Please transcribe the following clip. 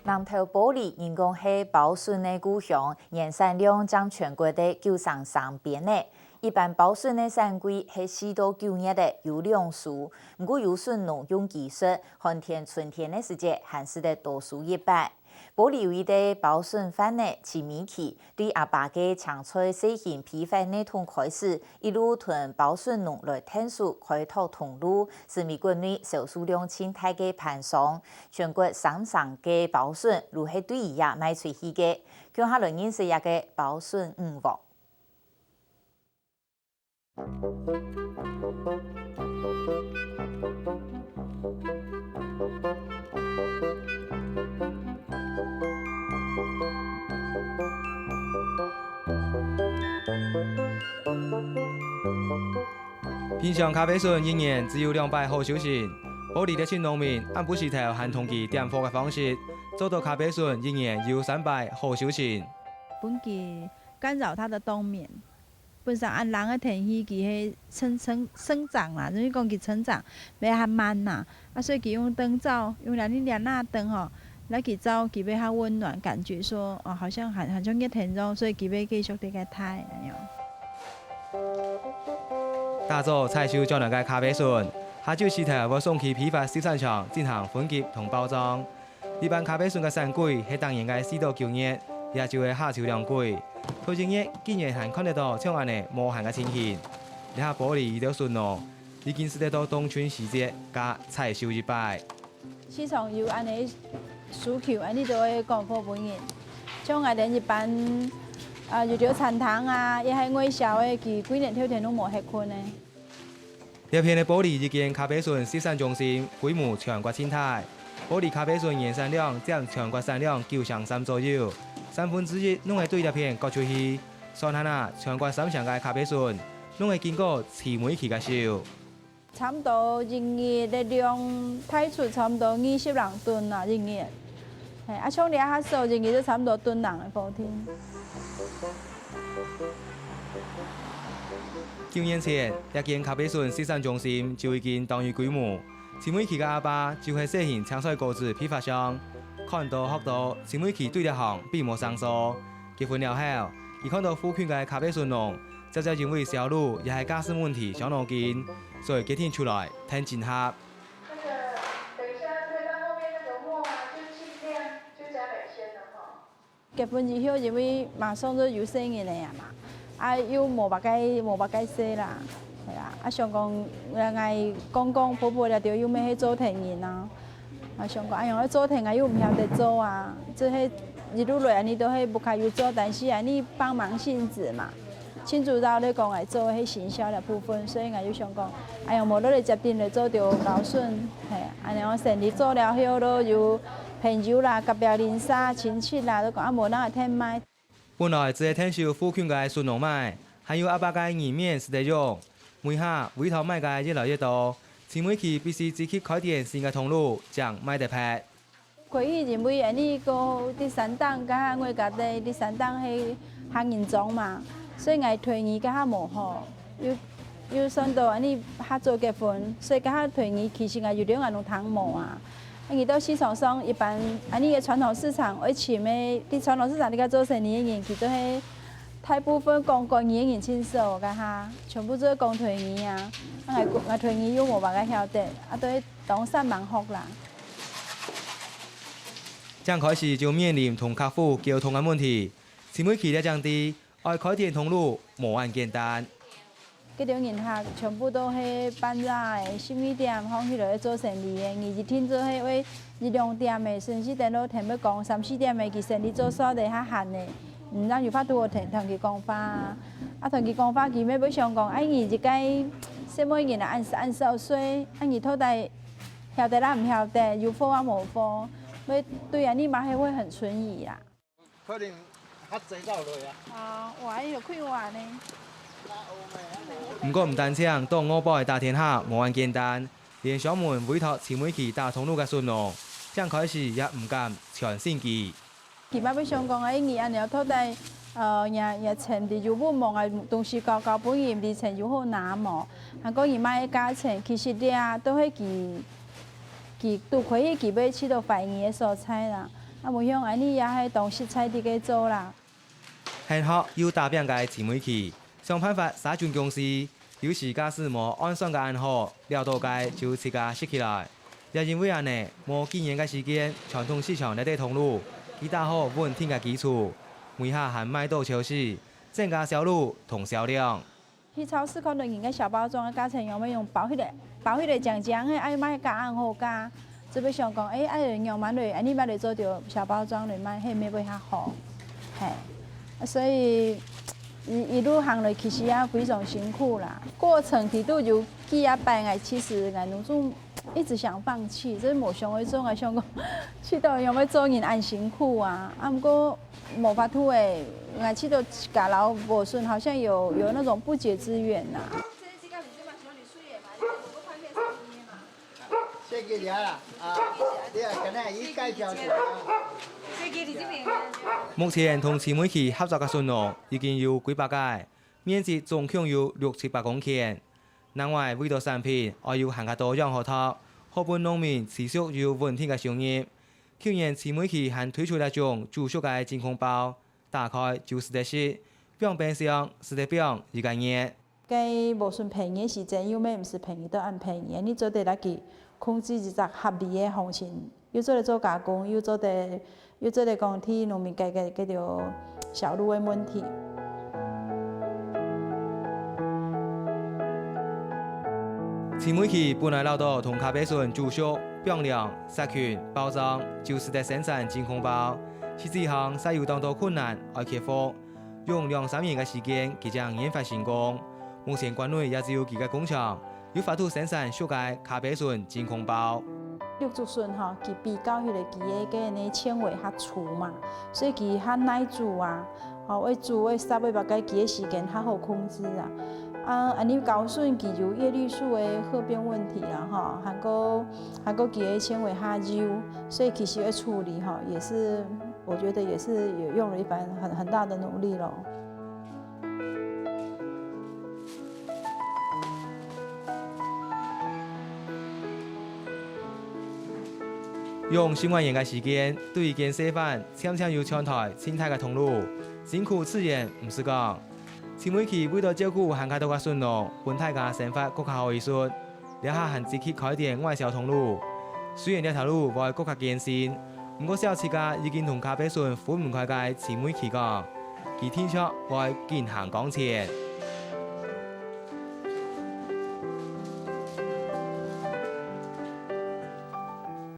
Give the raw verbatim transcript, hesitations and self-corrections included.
南投埔里人講係包筍个故鄉，原產量佔全國个九成三邊仔。一般包筍个產季係四到九月仔，有兩收，毋過有筍農用技術，寒天、春天个時節還使得多收一擺。埔里有一個包筍販仔，徐美琪，對阿爸个青菜細型批發系統開始， 一路同包筍農來𢯭手開拓通路，使美國內銷售量盡大个盤商，全國三成个包筍就係對佢這賣出去个。共下來認識這個包筍女王。 平常咖啡筍一年只有兩擺好收成，埔里个青農民暗晡時頭還同佢點貨个方式，做到咖啡筍一年有三擺好收成。分佢干擾佢个冬眠。 本身恁冷个天氣，佢係生、生、生長啦，就是講佢成長會較慢啦。啊，所以佢用燈罩，用這呢、這那燈吼，來去照，佢會較溫暖，感覺說，哦，好像還、還像熱天樣，所以佢會繼續在該大恁樣。打早採收將來个咖啡筍，下晝時頭會送去批發生產場進行分級同包裝。 一般咖啡筍个產季係逐年个四到九月，也就係夏秋兩季。頭一月竟然還看得到像恁仔無閒个情形。這下埔里一兜筍農，已經使得到冬春時節加採收一擺。市場有恁仔需求，恁仔就會供貨分人。像𠊎兜一般，啊，有兜餐廳啊，也係外銷个，佢過年透天都無歇睏个。 這片个埔里一間咖啡筍生產中心，規模全國盡大。埔里咖啡筍原產量佔全國產量九成三左右，三分之一攏會對這片割出去。算下啊，全國三成个咖啡筍，攏會經過徐美琪个手。差毋多一日个量，大出差毋多二十零噸啊，一日。嘿，啊，像這下少，一日就差毋多噸零个貨定。 九年前，這間咖啡筍生產中心就已經當有規模。徐美琪个阿爸就係細型青菜果子批發商，看到學到徐美琪對這行並無生疏。結婚了後，佢看到附近个咖啡筍農，漸漸因為銷路也係價數問題傷腦筋，所以決定出來𢯭整合。那個，等一下推到後面那個磨啊，就盡量就加兩千了哈。 結婚以後，因為馬上就有細人仔啊嘛，啊又無麼个、無麼个事啦，係啦，啊想講，𠊎公公婆婆這兜又乜係做田人啊，啊想講，哎喲，做田啊又毋曉得做啊，這係一路來恁仔都係屋下有做，但是恁仔幫忙性質嘛。 盡主要來講，𠊎做个係行銷个部分，所以𠊎就想講，哎呀，無落來接定來做兜包筍，嘿，恁仔生理做了後，都有朋友啦、隔壁鄰舍、親戚啦，都講啊，無，𠊎來𢯭賣。本來只係𢯭手附近个筍農賣，還有阿爸个人面使得用。尾下委託賣个越來越多，徐美琪必須積極開展新个通路，正賣得撇。 可以因為恁仔个第三檔，該下𠊎家己第三檔係客人庄嘛，所以𠊎腿兒該下無好，又、又算到恁仔較早結婚，所以該下腿兒其實𠊎有兜𠊎攏聽無啊。啊，你到市場上一般恁仔个傳統市場愛尋个，在傳統市場裡該做生理个人，佢都係大部分講國語个人盡少，該下全部做講腿兒啊。啊，𠊎、𠊎腿兒又無麼个曉得，啊，都係當煞猛學啦。 正開始就面臨同客戶溝通个問題，徐美琪了解知，愛開店通路無恁簡單。該兜人客全部都係半夜个，十二點䟘起來做生理个，你一定做係會一兩點个，甚至等到天欲光三四點个，佢生理做煞个較閒个，毋正有法度同、同佢講話啊。啊，同佢講話，佢乜會想講，哎，你一個細妹人啊，恁、恁少歲，啊，你到底 曉得啦，毋曉得，有貨啊無貨，會對啊，你嘛係會很存疑啦。可能較濟到落啊。啊，哇，有開碗呢。毋過毋單淨對外包个打天下無恁簡單，連上門委託徐美琪打通路个筍農，正開始也毋敢全信佢。 佢嘛會想講啊，你恁樣到底，呃，若、若錢佇有無望啊，東西交交分人，你錢有好拿無？還過你賣个價錢，其實這都係佢、佢拄開始佢會試著懷疑个所在啦。啊，無像恁呢也係當實在地个做啦。 很好，有打拚个徐美琪，想辦法殺盡工時，有時假使無按算个恁好，尞到个就自家食起來。也因為恁呢，無幾年个時間，傳統市場這兜通路，佢打好穩定个基礎，每下還賣到超市，增加銷路同銷量。 去超市看到人个小包裝个價錢，樣般用包起來，包起來靚靚个，愛賣價恁好價。就會想講，誒，愛仰般來，恁呢般來做條小包裝來賣，係毋係會較好？嘿，所以一，一路行來，其實也非常辛苦啦。過程佢都有幾下擺，𠊎其實𠊎攏總一直想放棄，就係無想愛做，𠊎想講，去到仰般做人恁辛苦啊？啊，毋過 無法度誒，𠊎試著自家摎無順好像有，有那種不解之緣吶。這个料啦，啊，你啊，可能一介紹一下啊。目前同徐美琪合作个筍農已經有幾百個，面積總共有六七百公頃。另外，為著產品愛有還較多樣好擇，好分農民持續有穩定个收入。 舊年徐美琪還推出一種煮熟个真空包，打開就食得食，放冰箱食得放一個月。該無論便宜時節，又乜毋使便宜到恁便宜，你做得來去控制一隻合理个行情，又做得做加工，又做得，又做得講替農民解決該條銷路个問題。徐美琪本來恅著同咖啡筍煮熟、放涼、殺菌、包裝，就使得生產真空包。 實際上，煞有當多困難愛克服，用兩三年个時間，佢正研發成功。目前國內也只有佢个工廠，有法度生產熟个咖啡筍真空包。綠竹筍吼，佢比較起來，佢个該个纖維較粗嘛，所以佢較耐煮啊，吼，愛煮愛煠愛包該佢个時間較好控制啊。啊，恁呢高筍佢有葉綠素个合併問題啦，吼，還過 還過佢个纖維較幼，所以其實愛處理吼，也是，我覺得也是有用了一番很，很大的努力咯。用十外年个時間，對一間細販，漸漸有傳到盡大个通路，辛苦自然毋使講。徐美琪為著照顧還較多个筍農，分大家生活過較好一息。 這下還積極開展外銷通路。雖然這條路會過較艱辛，毋過小自家已經同咖啡筍分毋開个徐美琪講，佢定著會緊行向前。